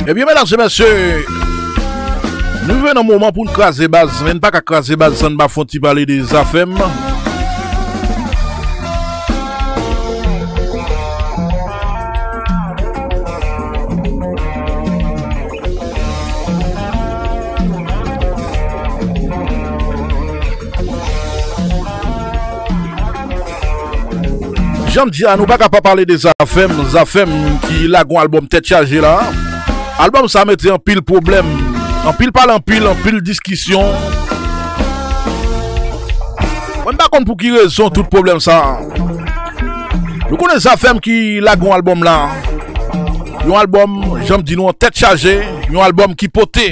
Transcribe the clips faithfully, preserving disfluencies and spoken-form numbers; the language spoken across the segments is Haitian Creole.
Ebyen, medam e mesye, nou rive nan moman pou n kraze baz, men n pa ka kraze baz san n pa fè yon ti pale de Zafèm. Jan m di a, nou pa ka pa pale de Zafèm, Zafèm ki lage yon albòm tèt chaje la. Albòm sa mete anpil pwoblèm, anpil pale anpil, anpil diskisyon. Mwen m pa konn pou ki rezon tout pwoblèm sa. Nou konnen Zafèm ki lage yon albòm la. Yon albòm, jan m di nou, an tèt chaje, yon albòm ki pote,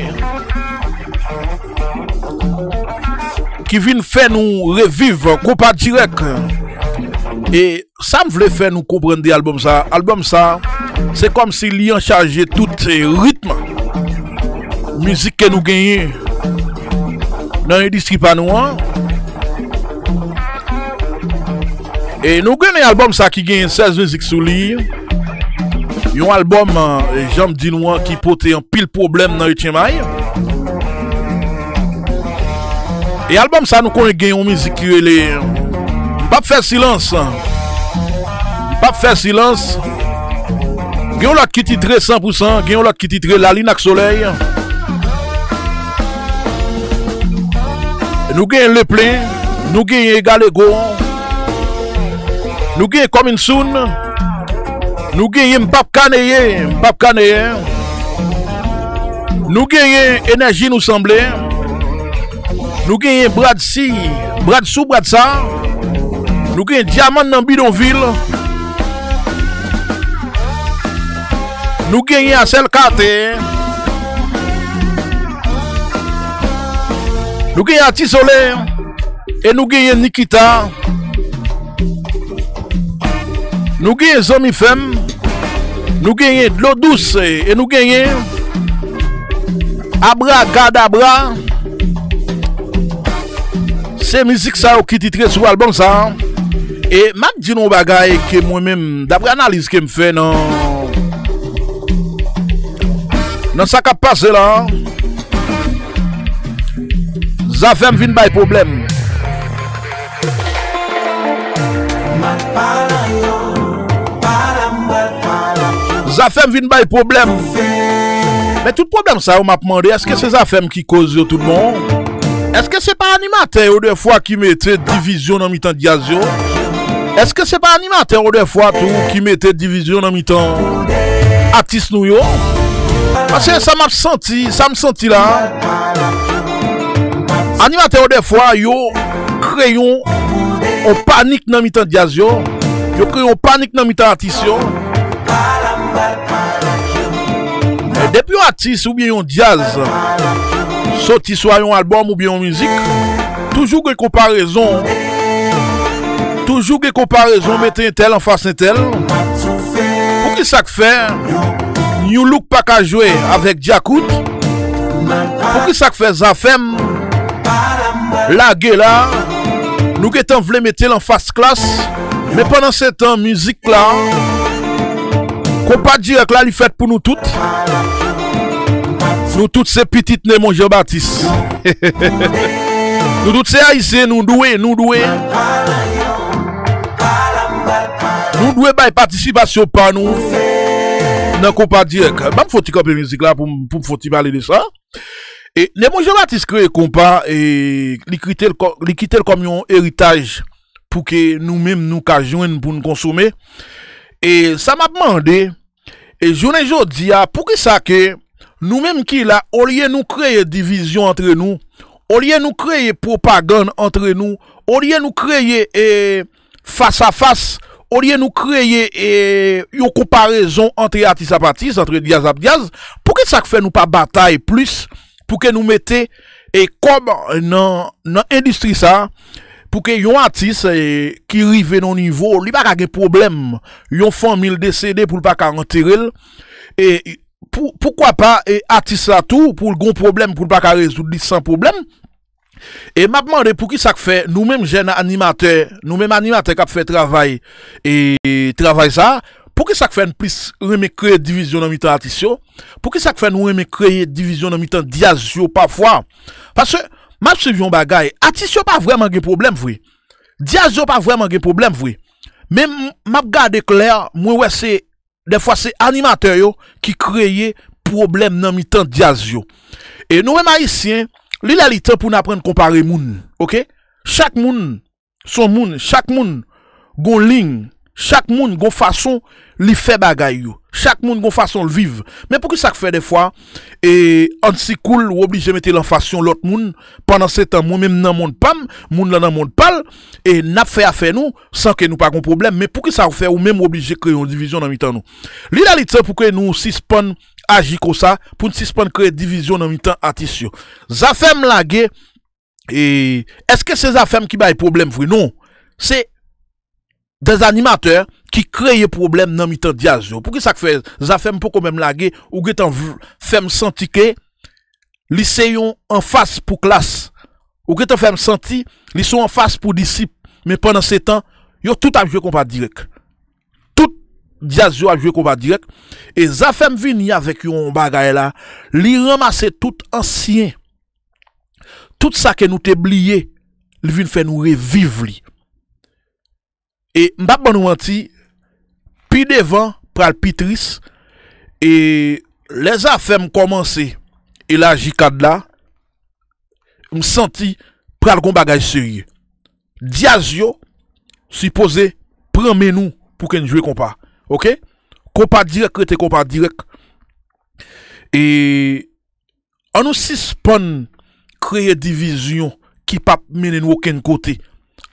ki vin fè nou reviv konpa dirèk. E sa m vle fè nou konprann de albòm sa, albòm sa, se kòmsi li an chaje tout, eh, ritm mizik ke nou genyen nan endistri pa nou an. E nou genyen albòm sa ki genyen sèz mizik sou li. Yon albòm, eh, jan m di nou an, ki pote anpil pwoblèm nan Etchenmay. E albòm sa nou konnen gen yon mizik ki rele M p ap fè silans. M p ap fè silans. Gen yon lòt ki titre san pou san, gen yon lòt ki titre Lalin ak Solèy. Nou genyen Leplen, nou genyen Egalego, nou genyen Coming Soon, nou genyen M p ap ka neye, M p ap ka neye. Nou genyen Enèji nou sanble. Nou genyen Brad Si, Brad sou Brad sa. Nou genyen Dyaman nan bidonvil. Nou genyen Asèl Katè. Nou genyen Ati Solè. E nou genyen Nikita. Nou genyen Zanmi Fèm. Nou genyen Dlo Dous. E nou genyen Abragadabra. Se mizik sa yo ki titre sou albòm sa. E m ap di nou yon bagay ke mwen menm, daprè analiz ke m fè nan, nan sa k ap pase la, Zafèm vin bay pwoblèm. Zafèm vin bay pwoblèm. Men tout pwoblèm sa yo, m ap mande, èske se Zafèm ki koz yo tout bon? Èske se pa animatè yo dèfwa ki mete divizyon nan mitan djaz yo? Èske se pa animatè yo dèfwa tou ki mete divizyon nan mitan atis nou yo? Paske sa m ap santi, sa m santi la, animatè yo dèfwa yo kreye yon, yon panik nan mitan djaz yo. Yo kreye yon panik nan mitan atis yo. E depi yon atis oubyen yon djaz soti swa yon albòm oubyen yon mizik, toujou gen konparezon. Toujou gen konparezon, mete entèl anfas entèl. Poukisa k fè New Look pa ka jwe avèk Djakout? Poukisa k fè Zafèm lage la? Nou gentan vle mete l anfas Klass, men pandansetan, mizik la, konpa dirèk la, li fèt pou nou tout. Nou tout se pitit Nemon Jean Baptiste. Nou tout se Ayisyen, nou dwe, nou dwe. Nou dwe bay patisipasyon pa nou nan konpa dirèk. Ban m fè yon ti kanpe mizik la pou m, pou m fè yon ti pale de sa. E Nemon Jean Baptiste kreye konpa, e li kite l kò-, li kite l kòm yon eritaj pou ke nou menm nou ka jwenn pou n konsome. E sa m ap mande, e jounen jodi a, poukisa ke nou menm ki la, olye nou kreye divizyon antre nou, olye nou kreye pwopagann antre nou, olye nou kreye, e, fas a fas, olye nou kreye, e, yon konparezon antre atis ap atis, antre djaz ap djaz, poukisa k fè nou pa batay plis pou ke nou mete, e, kòb nan, nan endistri sa, pou ke yon atis, e, ki rive nan yon nivo, li pa ka gen pwoblèm, yon fanmi l desede pou l pa ka antere l, e, pou, poukwa pa, e, atis la tou, pou l gon pwoblèm, pou l pa ka rezoud li san pwoblèm. E m ap mande poukisa k fè nou menm jèn animatè, nou menm animatè k ap fè travay, e travay sa, Poukisa k fè n plis renmen kreye divizyon nan mitan atis yo? Poukisa k fè nou renmen kreye divizyon nan mitan dyaz yo pafwa? Paske, m ap swiv yon bagay, atis yo pa vrèman gen pwoblèm vre. Dyaz yo pa vrèman gen pwoblèm vre. Men m, m ap gade klè, mwen wè se, dèfwa se animatè yo ki kreye pwoblèm nan mitan dyaz yo. E nou menm Ayisyen, li lè li tan pou n aprann konpare moun, oke? Chak moun s on moun, chak moun gon liy, chak moun gon fason li fè bagay yo, chak moun gon fason l viv. Men poukisa k fè dèfwa, e, ann si kou l, w oblije mete l anfas yon lòt moun, pandan se tan mwen menm nan mond pa m, moun lan nan mond pa l, e n ap fè afè nou, san ke nou pa gon pwoblèm. Men poukisa w fè ou menm w oblije kreye yon divizyon nan mitan nou? Li lè li tan pou ke nou sispann aji konsa, pou n sispann kreye divizyon nan mitan atis yo. Zafèm lage, e, èske se Zafèm ki bay pwoblèm vre? Non. Se des animateurs ki kreye pwoblèm nan mitan dyaz yo. Poukisa k fè Zafèm poko menm lage, ou gentan v-, fè m santi ke li se yon anfas pou Klass. Ou gentan fè m santi li se yon anfas pou Disip. Men pandan se tan, yo tout ap jwe konpa dirèk. Tout dyaz yo ap jwe konpa dirèk. E Zafèm vini avèk yon bagay la, li ranmase tout ansyen, tout sa ke nou te bliye, li vin fè nou reviv li. E m p ap ban nou manti, pi devan pral pi tris. E lè Zafèm kòmanse elaji kad la, m santi pral gon bagay serye. Dyaz yo sipoze pran men nou pou ke n jwe konpa. Oke? Konpa dirèk rete konpa dirèk. E ann nou sispann kreye divizyon ki p ap mennen nou okenn kote.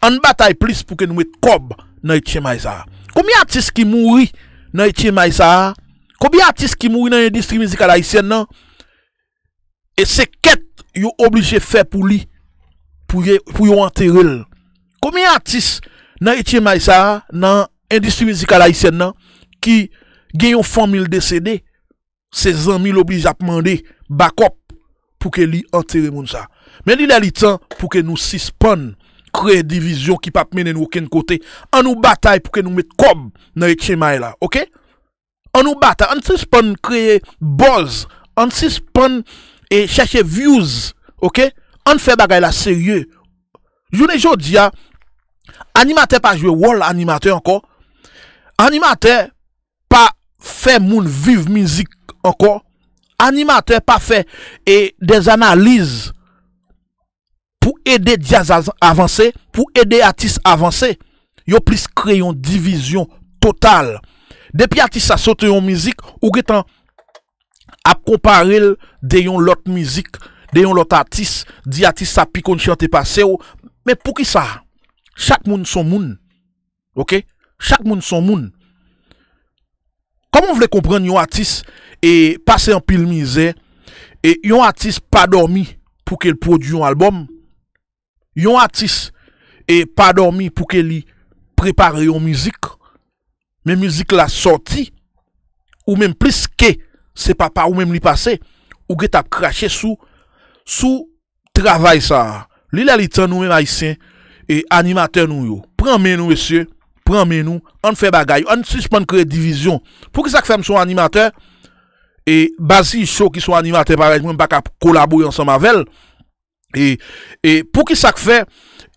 Ann batay plis pou ke nou met kòb nan H M I sa a. Konbyen atis ki mouri nan H M I sa a? Konbyen atis ki mouri nan endistri mizikal ayisyèn nan? E se kèt yo oblije fè pou li, pou ye, pou yo antere l. Konbyen atis nan H M I sa a, nan endistri mizikal ayisyèn nan, ki gen yon fanmi l desede, se zanmi l oblije ap mande bakòp pou ke li antere moun sa. Men li lè li tan pou ke nou sispann kreye divizyon ki p ap mennen nou okenn kote. Ann nou batay pou ke nou met kòb nan H M I la, oke? Ann nou batay, ann sispann kreye buzz, ann sispann, e, chèche views, oke? Ann fè bagay la serye. Jounen jodi a, animatè pa jwe wòl animatè ankò. Animatè pa fè moun viv mizik ankò. Animatè pa fè, e, des analiz pou ede dyaz a-, avanse, pou ede atis avanse. Yo plis kreye yon divizyon total. Depi atis sa soti yon mizik, ou gentan ap konpare l de yon lòt mizik, de yon lòt atis, di atis sa pi konn chante pase w. Men poukisa? Chak moun s on moun. Oke? Chak moun s on moun. Kòman w vle konprann yon atis, e, pase anpil mizè, e yon atis pa dòmi pou ke l pwodui yon albòm, yon atis, e, pa dòmi pou ke li prepare yon mizik, men mizik la sòti, ou menm plis ke se pa pa ou menm li pase, ou gentan ap krache sou, sou travay sa a. Li lè li tan nou menm Ayisyen, e animatè nou yo. Pran men nou, mesye. Pran men nou. Ann fè bagay. Ann sispann kreye divizyon. Poukisa k fè m s on animatè? E Bazi Cho ki s on animatè parèy mwen, m pa ka kolabore ansanm avè l. E, e poukisa k fè,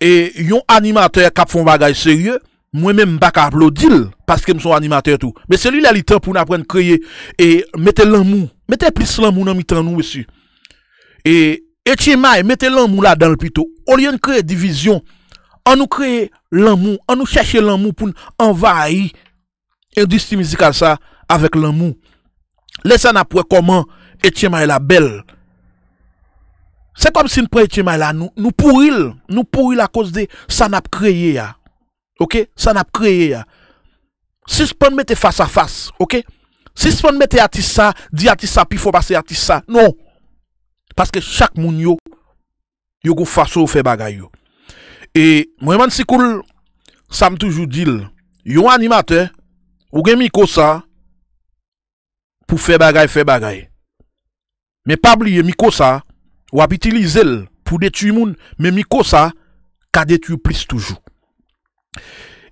e yon animatè k ap fè yon bagay serye, mwen menm m pa ka aplodi l, paske m s on animatè tou. Mesye, li lè li tan pou n aprann kreye, e mete lanmou. Mete plis lanmou nan mitan nou, mesye. E H M I, mete lanmou ladan l pito. Olye n kreye divizyon, ann nou kreye lanmou, ann nou chèche lanmou pou n anvayi endistri mizikal sa avèk lanmou. Lè sa n ap wè kòman H M I la bèl. Se kòmsi n pran H M I la, nou, nou pouri l, nou pouri l akoz de sa n ap kreye a. Oke? Sa n ap kreye a. Sispann mete fas a fas, oke? Sispann mete atis sa, di atis sa pi fò pase atis sa. Non. Paske chak moun yo, yo gon fason yo fè bagay yo. E mwen, Mansi Cool, sa m toujou di l, yon animatè, ou gen mikwo sa pou fè bagay, fè bagay. Men pa bliye, mikwo sa, w ap itilize l pou detwi moun, men mikwo sa ka detwi w plis toujou.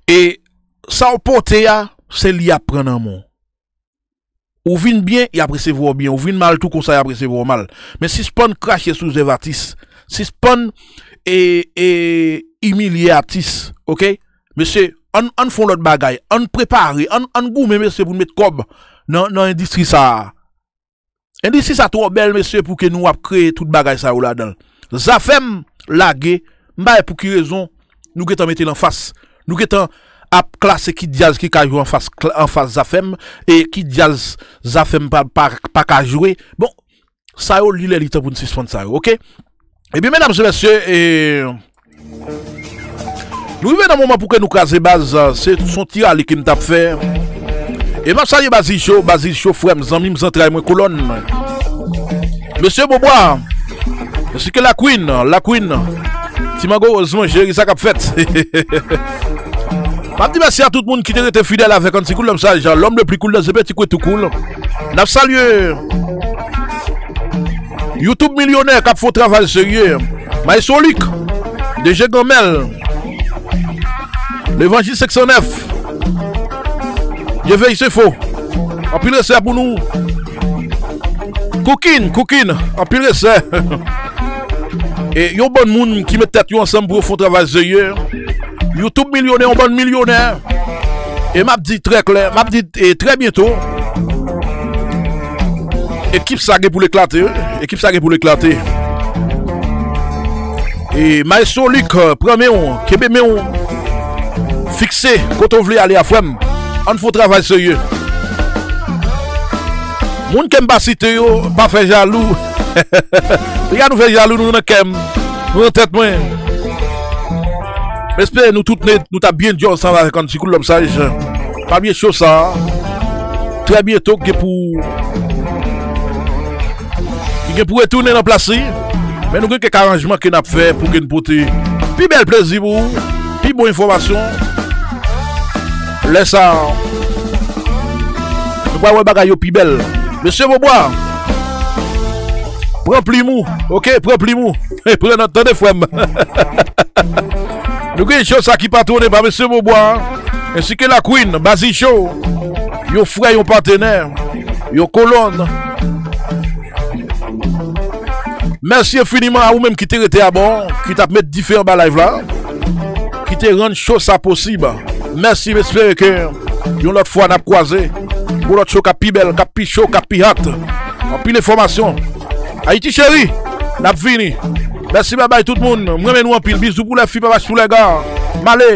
E sa w pote a, se li y ap pran nan men w. Ou vin byen, y ap resevwa w byen. Ou vin mal tou, konsa y ap resevwa w mal. Men sispann krache sou zèv atis. Sispann e, e, imilye atis. Oke? Mesye, ann, ann fè yon lòt bagay. Ann prepare. Ann, ann goumen, mesye, pou n met kòb nan, nan endistri sa a. Endistri sa twò bèl, mesye, pou ke nou ap kreye tout bagay sa yo ladan l. Zafèm lage, m pa wè pou ki rezon nou gentan mete l anfas. Nou gentan ap klase ki djaz ki ka jwe anfas, anfas Zafèm, e ki djaz Zafèm pa, pa, pa ka jwe. Bon, sa yo, li lè li tan pou n sispann sa yo, oke? Ebyen, medam e mesye, e, nou rive nan moman pou ke nou kraze baz, se son ti rale ke m t ap fè. E m ap salye Bazi Cho, Bazi Cho, frè m, zanmi m, zantray mwen, kolòn mwen. Mesye Bobwa, mesye ke la queen, la queen. Ti mango woz manje, sa k ap fèt. M ap di mèsi a tout moun ki te rete fidèl avèk Anti Koul Lòm Saj, lòm le pli koul dan ze peti kwe tou koul. N ap salye YouTube Milyonè k ap fè yon travay serye. Maestro Luc, D J Granmèl, Levanjil senk san nèf, Dye veye se fo. Anpil respè pou nou. Koukin, Koukin, anpil respè. E yon bann moun ki met tèt yo ansanm pou yo fè yon travay serye. YouTube Milyonè, yon bann milyonè. E m ap di trè klè, m ap di, e, trè byento. Ekip sa gen pou l eklate, wi. Ekip sa gen pou l eklate. E Maestro Luc, pran men w, kenbe men w. Fikse kote w vle ale a, frè m. Ann fè yon travay serye. Moun ke m pa site yo, pa fè jalou. Piga nou fè jalou, nou nan kè m. Nou nan tèt mwen. M espere nou tout ne, nou t ap byen djòl ansanm avèk Anti Koul Lòm Saj. Pa bliye cho sa a. Trè byento, gen pou, li gen pou retounen nan plas li. Men nou gen kèk aranjman ke n ap fè pou ke n pote pi bèl plezi pou ou, pi bon enfòmasyon. Lè sa a, nou pral wè bagay yo pi bèl. Mesye Bobwa, pran plim ou, oke, pran plim ou. Pran nòt, tande, frè m. Nou gen cho sa ki patwone pa Mesye Bobwa, ensi ke la queen, Bazi Cho, yon frè, yon patenè, yon kolòn. Mèsi enfiniman a ou menm ki te rete abò, ki t ap met dife anba live la, ki te rann cho sa posib. Mèsi, m espere ke yon lòt fwa n ap kwaze pou lòt cho k ap pi bèl, k ap pi cho, k ap pi hot. Anpil enfòmasyon. Ayiti cheri, n ap vini. Mèsi, babay tout moun. M renmen nou anpil. Bizou pou lè fi, babach pou lè ga. M ale.